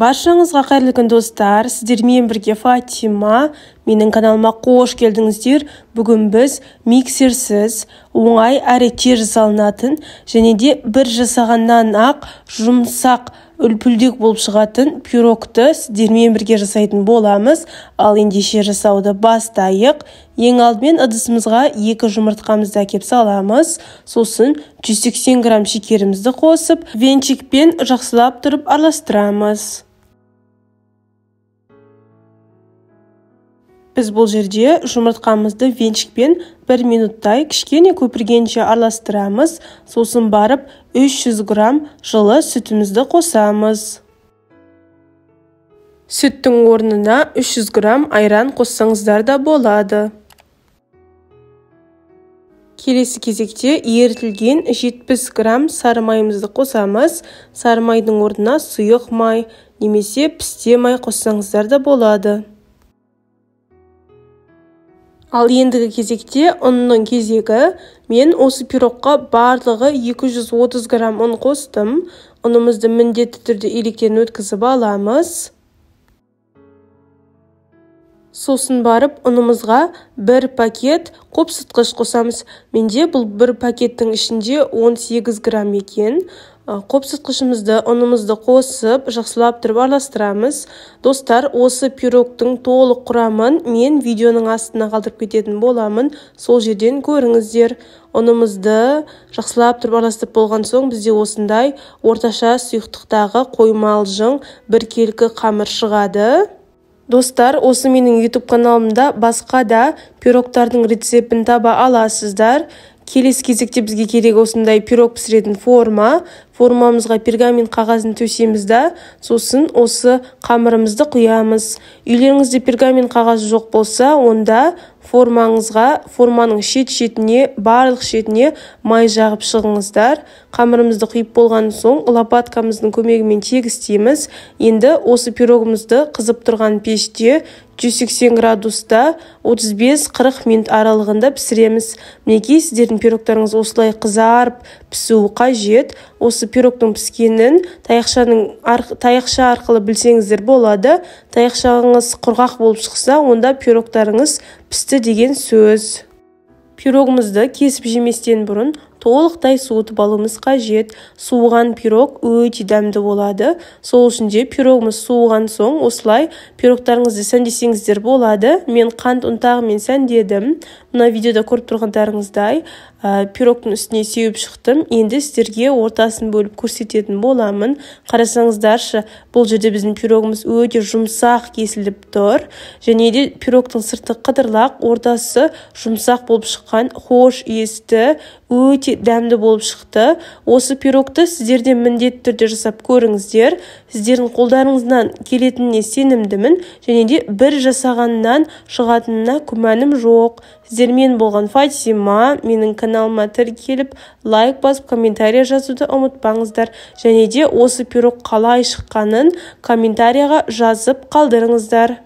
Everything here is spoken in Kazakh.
Баршаңызға қайырлы күн достар, сіздермен бірге Фатима. Менің каналыма қош келдіңіздер. Бүгін біз миксерсіз, оңай әрі тез жасалынатын және де бір жасағаннан ақ жұмсақ үлпілдек болып шығатын пирогты сіздермен бірге жасайтын боламыз. Ал ендеше жасауды бастайық. Ең алдымен ыдысымызға 2 жұмыртқамызды әкеп саламыз. Сосын 180 грамм шекерімізді қосып, венчикпен жақсылап тұрып араластырамыз. Біз бұл жерде жұмыртқамызды венчикпен 1 минуттай кішкене көпіргенше араластырамыз. Сосын барып 300 грамм жылы сүтімізді қосамыз. Сүттің орнына 300 грамм айран қоссаңыздар да болады. Келесі кезекте ерітілген 70 грамм сары майымызды қосамыз. Сары майдың орнына сұйық май немесе пісте май қоссаңыздар да болады. Ал ендігі кезекте ұнның кезегі. Мен осы пирогқа барлығы 230 грамм ұн қостым. Ұнымызды міндетті түрде електен өткізіп аламыз. Сосын барып ұнымызға 1 пакет қопсытқыш қосамыз. Менде бұл 1 пакеттің ішінде 18 грамм екен. Қопсытқышымызды, ұнымызды қосып, жақсылап тұрып араластырамыз. Достар, осы пирогтың толық құрамын мен видеоның астына қалдырып кететін боламын. Сол жерден көріңіздер. Ұнымызды жақсылап тұрып араластырып болған соң бізде осындай орташа сұйықтықтағы қоймалжың біркелкі қамыр шығады. Достар, осы менің YouTube каналымда басқа да пирогтардың рецептін таба аласыздар. Келесі кезекте бізге керек осындай пирог пісіретін форма. Формамызға пергамент қағазын төсеміз да, сосын осы қамырымызды құямыз. Үйлеріңізде пергамент қағазы жоқ болса, онда формаңызға, форманың шет-шетіне, барлық шетіне май жағып шығыңыздар. Қамырымызды құйып болған соң лопаткамыздың көмегімен тегістейміз. Енді осы пирогымызды қызып тұрған пеште 180 градуста 35-40 минут аралығында пісіреміз. Мінекей, сіздердің пирогтарыңыз осылай қызарып пісуі қажет. Осы пирогтың піскенін таяқша арқылы білсеңіздер болады. Таяқшаңыз құрғақ болып шықса, онда пирогтарыңыз пісті деген сөз. Пирогымызды кесіп жеместен бұрын толықтай суытып алуымыз қажет. Суыған пирог өте дәмді болады. Сол үшін де пирогымыз суыған соң осылай пирогтарыңызды сәндесеңіздер болады. Мен қант ұнтағымен сәндедім. Мына видеода көріп тұрғандарыңыздай, пирогтың үстіне сеуіп шықтым. Енді сіздерге ортасын бөліп көрсететін боламын. Қарасаңыздаршы, бұл жерде біздің пирогымыз өте жұмсақ кесіліп тұр. Және де пирогтың сырты қыдырлақ, ортасы жұмсақ болып шыққан, хош иісті, өте дәмді болып шықты. Осы пирогты сіздер де міндетті түрде жасап көріңіздер. Сіздердің қолдарыңыздан келетініне сенімдімін. Және де бір жасағаннан шығатынына күмәнім жоқ. Сіздермен болған Фатима. Менің каналыма тіркеліп, лайк басып, комментария жазуды ұмытпаңыздар. Және де осы пирог қалай шыққанын комментарияға жазып қалдырыңыздар.